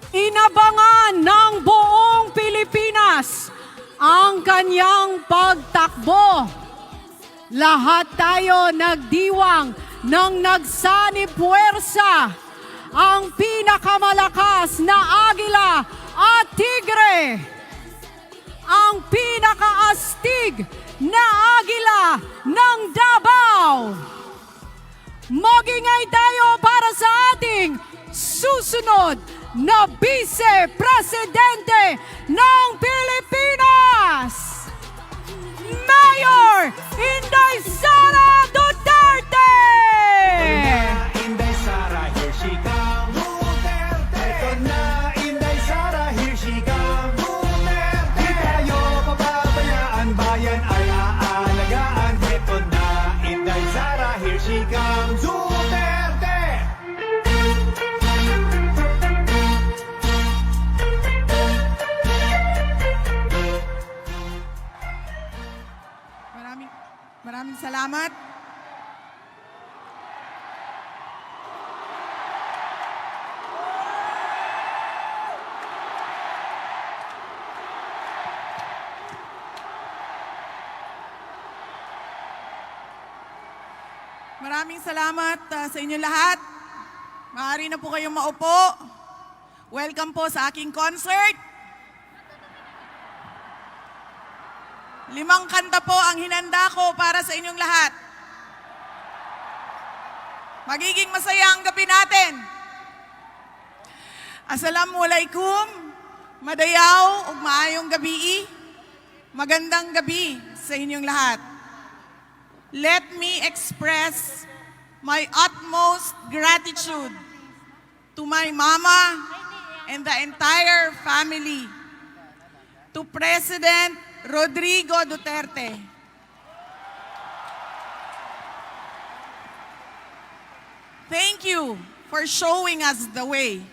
Inabangan ng buong Pilipinas ang kanyang pagtakbo. Lahat tayo nagdiwang ng nagsanib puwersa, ang pinakamalakas na agila at tigre, ang pinakaastig na agila ng Davao. Magingay tayo para sa ating susunod na Vice Presidente ng Pilipinas, Mayor Inday Sara Duterte! Inday Sara, here she comes. Duterte! Ito na, Inday Sara, here she comes. Duterte! Di tayo pababayaan, bayan ay aalagaan. Ito na, Inday Sara, here she comes. Duterte! Maraming salamat. Maraming salamat sa inyo lahat. Maaari na po kayong maupo. Welcome po sa aking concert. 5 kanta po ang hinanda ko para sa inyong lahat. Magiging masaya ang gabi natin. Assalamualaikum, madayaw ug maayong gabi. Magandang gabi sa inyong lahat. Let me express my utmost gratitude to my mama and the entire family, to President Rodrigo Duterte. Thank you for showing us the way.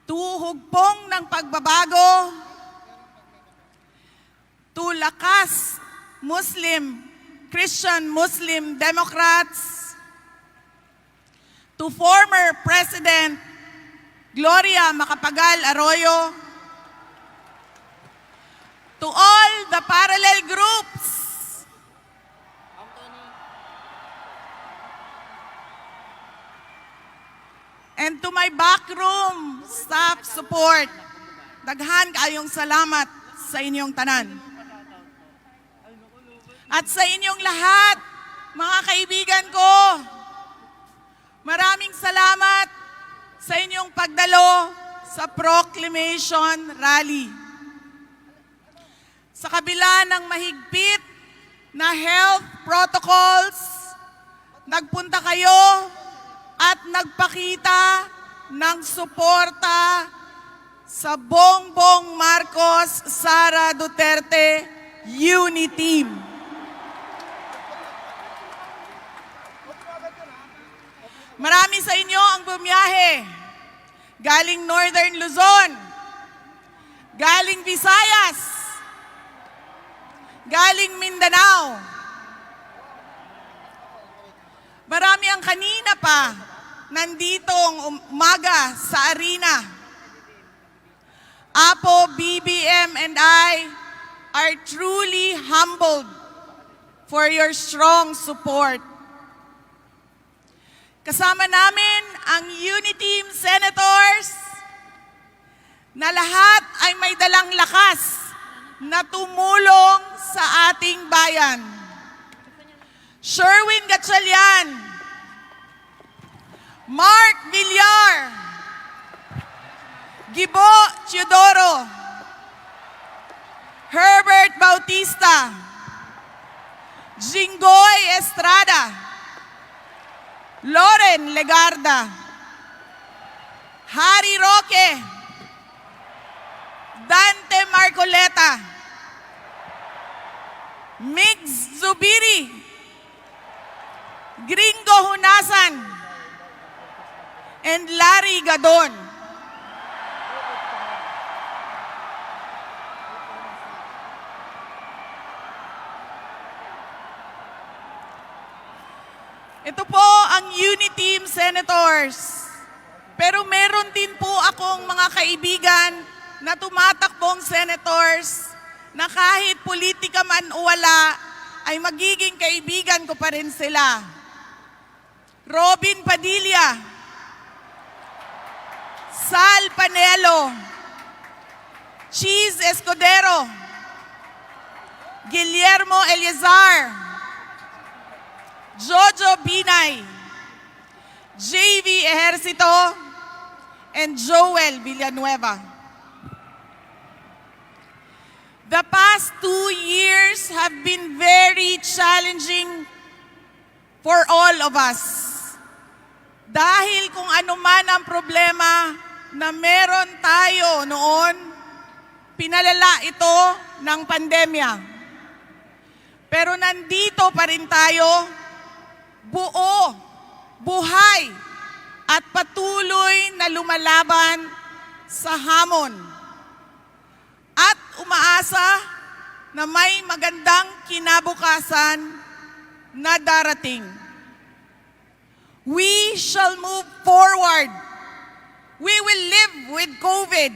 Tuhugpong ng pagbabago, to lakas Christian Muslim Democrats, to former President Gloria Macapagal Arroyo, to all the parallel groups, and to my backroom staff support, daghan kayong salamat sa inyong tanan. At sa inyong lahat, mga kaibigan ko, maraming salamat sa inyong pagdalo sa Proclamation Rally. Sa kabila ng mahigpit na health protocols, nagpunta kayo at nagpakita ng suporta sa Bongbong Marcos Sara Duterte Unity Team. Marami sa inyo ang bumiyahe galing Northern Luzon, galing Visayas, galing Mindanao. Marami ang kanina pa nanditong umaga sa arena. Apo, BBM, and I are truly humbled for your strong support. Kasama namin ang Unity Team Senators na lahat ay may dalang lakas na tumulong sa ating bayan. Sherwin Gatchalian, Mark Villar, Gibo Teodoro, Herbert Bautista, Jinggoy Estrada, Loren Legarda, Harry Roque, Dante Marcoleta, Migs Zubiri, Gringo Hunasan, and Larry Gadon. Ito po ang Unity Team Senators. Pero meron din po akong mga kaibigan na tumatakbong senators na kahit politika man o wala, ay magiging kaibigan ko pa rin sila. Robin Padilla, Sal Panelo, Cheese Escudero, Guillermo Eliazar, Jojo Binay, JV Ejercito, and Joel Villanueva. The past 2 years have been very challenging for all of us. Dahil kung ano man ang problema na meron tayo noon, pinalala ito ng pandemya. Pero nandito pa rin tayo, buo, buhay, at patuloy na lumalaban sa hamon. At umaasa na may magandang kinabukasan na darating. We shall move forward. We will live with COVID,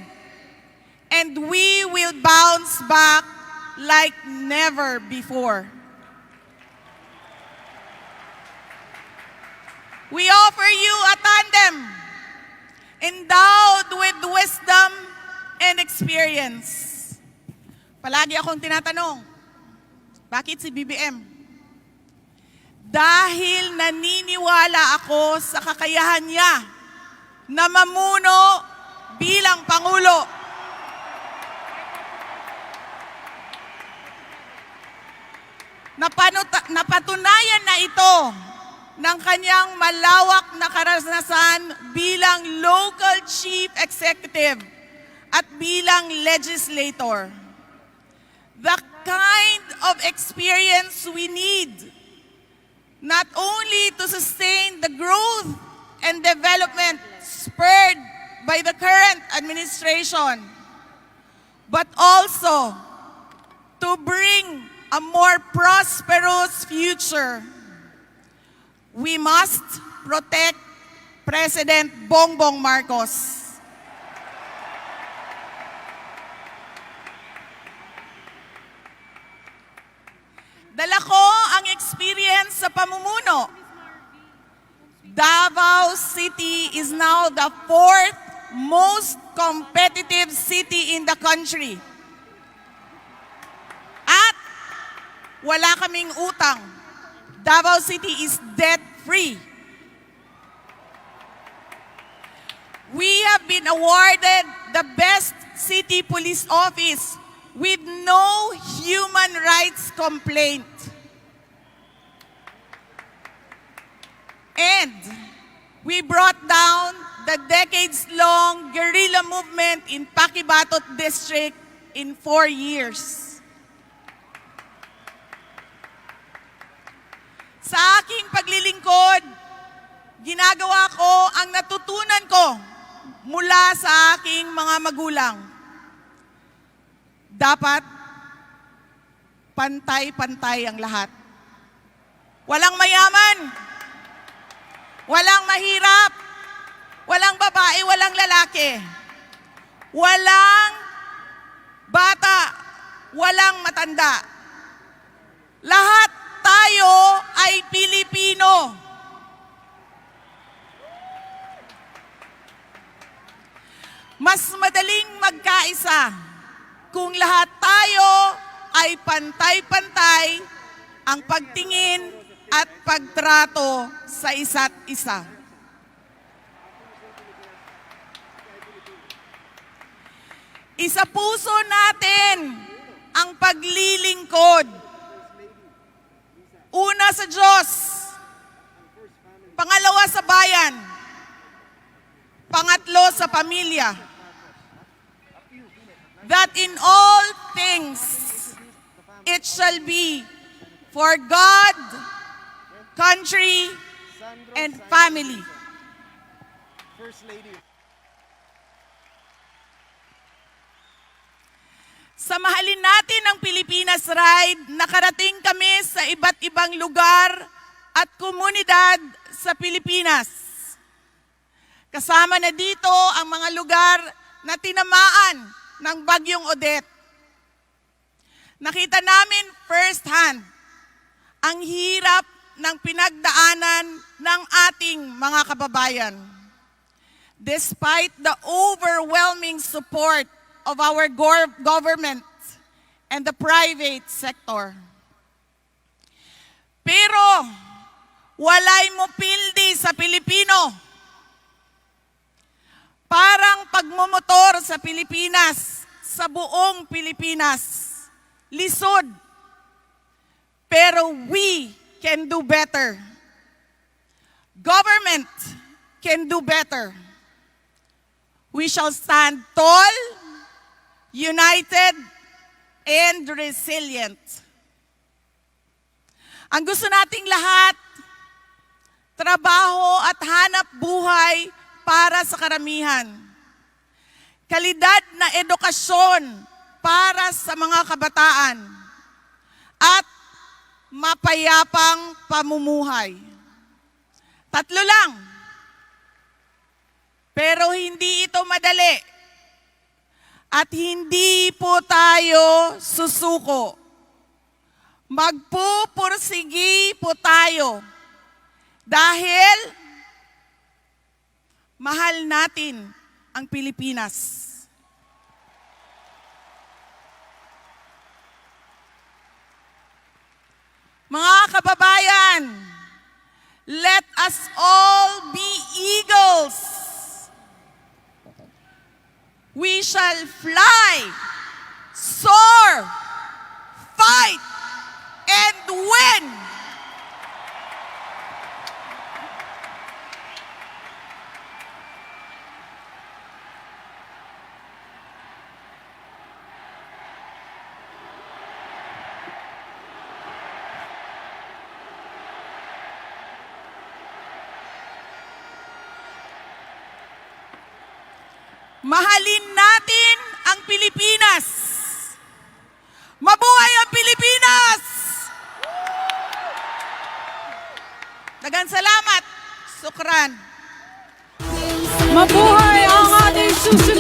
and we will bounce back like never before. We offer you a tandem endowed with wisdom and experience. Palagi akong tinatanong, bakit si BBM? Dahil naniniwala ako sa kakayahan niya na mamuno bilang Pangulo. Napatunayan na ito ng kanyang malawak na karanasan bilang local chief executive at bilang legislator. The kind of experience we need not only to sustain the growth and development spurred by the current administration, but also to bring a more prosperous future. We must protect President Bongbong Marcos. Dala ko ang experience sa pamumuno. Davao City is now the 4th most competitive city in the country. At wala kaming utang. Davao City is debt-free. We have been awarded the best city police office with no human rights complaint. And we brought down the decades-long guerrilla movement in Paquibatot District in 4 years. Sa aking paglilingkod, ginagawa ko ang natutunan ko mula sa aking mga magulang. Dapat pantay-pantay ang lahat. Walang mayaman, walang mahirap, walang babae, walang lalaki, walang bata, walang matanda. Lahat tayo ay Pilipino. Mas madaling magkaisa kung lahat tayo ay pantay-pantay ang pagtingin at pagtrato sa isa't isa. Isa puso natin ang paglilingkod. Una sa Diyos, pangalawa sa bayan, pangatlo sa pamilya. That in all things it shall be for God, country, and family. First Lady. Sa Mahalin Natin ang Pilipinas Ride, nakarating kami sa iba't ibang lugar at komunidad sa Pilipinas. Kasama na dito ang mga lugar na tinamaan ng Bagyong Odette. Nakita namin first-hand ang hirap ng pinagdaanan ng ating mga kababayan. Despite the overwhelming support of our government and the private sector. Pero walay mo pildi sa Pilipino. Parang pagmumotor sa Pilipinas, sa buong Pilipinas. Lisod. Pero we can do better. Government can do better. We shall stand tall, united, and resilient. Ang gusto nating lahat, trabaho at hanap buhay para sa karamihan. Kalidad na edukasyon para sa mga kabataan. At mapayapang pamumuhay. Tatlo lang. Pero hindi ito madali. At hindi po tayo susuko. Magpupursigi po tayo. Dahil mahal natin ang Pilipinas. Mga kababayan, let us all be eagles. We shall fly, soar, fight, and win. Mahalin natin ang Pilipinas. Mabuhay ang Pilipinas! Daghang salamat. Sukran. Mabuhay ang ating susunod